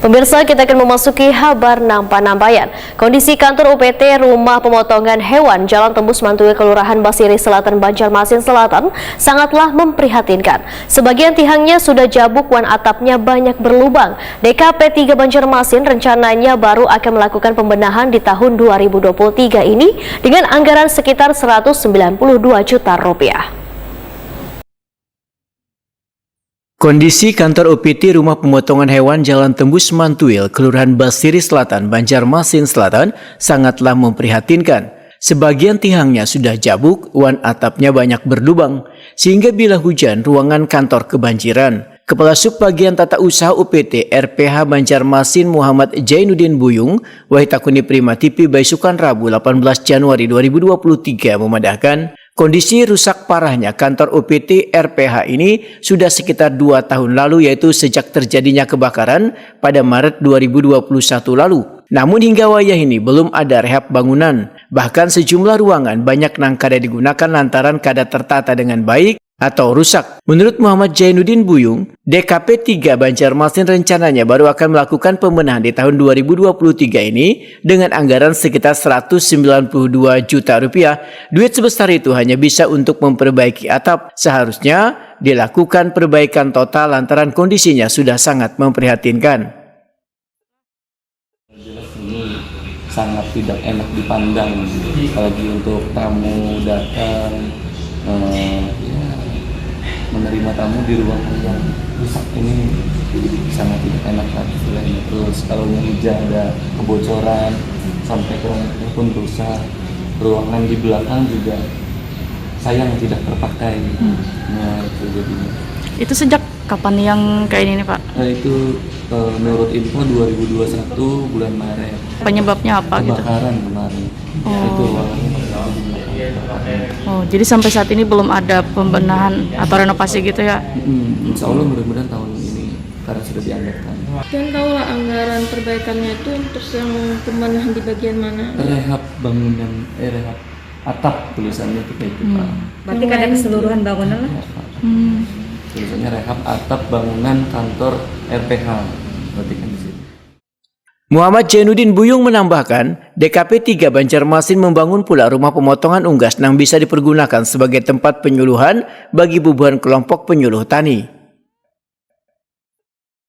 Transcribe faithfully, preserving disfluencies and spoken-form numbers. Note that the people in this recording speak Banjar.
Pemirsa, kita akan memasuki habar nang panampaian. Kondisi kantor U P T Rumah Pemotongan Hewan Jalan Tembus Mantuil, Kelurahan Basiri Selatan, Banjarmasin Selatan, sangatlah memprihatinkan. Sebagian tihangnya sudah jabuk wan atapnya banyak berlubang. D K P tiga Banjarmasin rencananya baru akan melakukan pembenahan di tahun dua ribu dua puluh tiga ini dengan anggaran sekitar seratus sembilan puluh dua juta rupiah. Kondisi kantor U P T Rumah Pemotongan Hewan Jalan Tembus Mantuil, Kelurahan Basiri Selatan, Banjarmasin Selatan, sangatlah memprihatinkan. Sebagian tihangnya sudah jabuk, wan atapnya banyak berlubang, sehingga bila hujan, ruangan kantor kebanjiran. Kepala Sub Bagian Tata Usaha U P T R P H Banjarmasin, Muhammad Jainuddin Buyung, wahi takuni Prima T V baisukan Rabu, delapan belas Januari dua ribu dua puluh tiga, memadahkan, kondisi rusak parahnya kantor U P T R P H ini sudah sekitar dua tahun lalu, yaitu sejak terjadinya kebakaran pada Maret dua ribu dua puluh satu lalu. Namun, hingga wayah ini belum ada rehab bangunan. Bahkan, sejumlah ruangan banyak nang kada digunakan lantaran kada tertata dengan baik atau rusak. Menurut Muhammad Jainuddin Buyung, D K P tiga Banjarmasin rencananya baru akan melakukan pembenahan di tahun dua ribu dua puluh tiga ini dengan anggaran sekitar seratus sembilan puluh dua juta rupiah. Duit sebesar itu hanya bisa untuk memperbaiki atap. Seharusnya dilakukan perbaikan total lantaran kondisinya sudah sangat memprihatinkan. Jelas ini sangat tidak enak dipandang, apalagi untuk tamu datang, eh, ya, menerima tamu di ruangan yang rusak ini sangat tidak enak lah istilahnya. Terus kalau hujan ada kebocoran sampai ke ruangan pun rusak, ruangan di belakang juga sayang tidak terpakai. Nah, itu jadinya. Itu sejak kapan yang kayak ini nih, Pak? Nah, itu eh, menurut info dua ribu dua puluh satu bulan Maret. Penyebabnya apa gitu? Kebakaran kemarin. Oh. Itu ruangannya kebakaran. Oh, jadi sampai saat ini belum ada pembenahan atau renovasi gitu ya? Hmm, insya Allah mudah-mudahan tahun ini karena sudah dianggarkan. Kalian tahu lah anggaran perbaikannya itu terus yang pembenahan di bagian mana? Rehab bangunan, eh rehab atap tulisannya itu kayak gitu. Hmm. Berarti kada keseluruhan bangunan lah. Rehab. Hmm. Tulisannya rehab atap bangunan kantor R P H. Berarti kan di situ. Muhammad Jainuddin Buyung menambahkan, D K P tiga Banjarmasin membangun pula rumah pemotongan unggas nang bisa dipergunakan sebagai tempat penyuluhan bagi bubuhan kelompok penyuluh tani.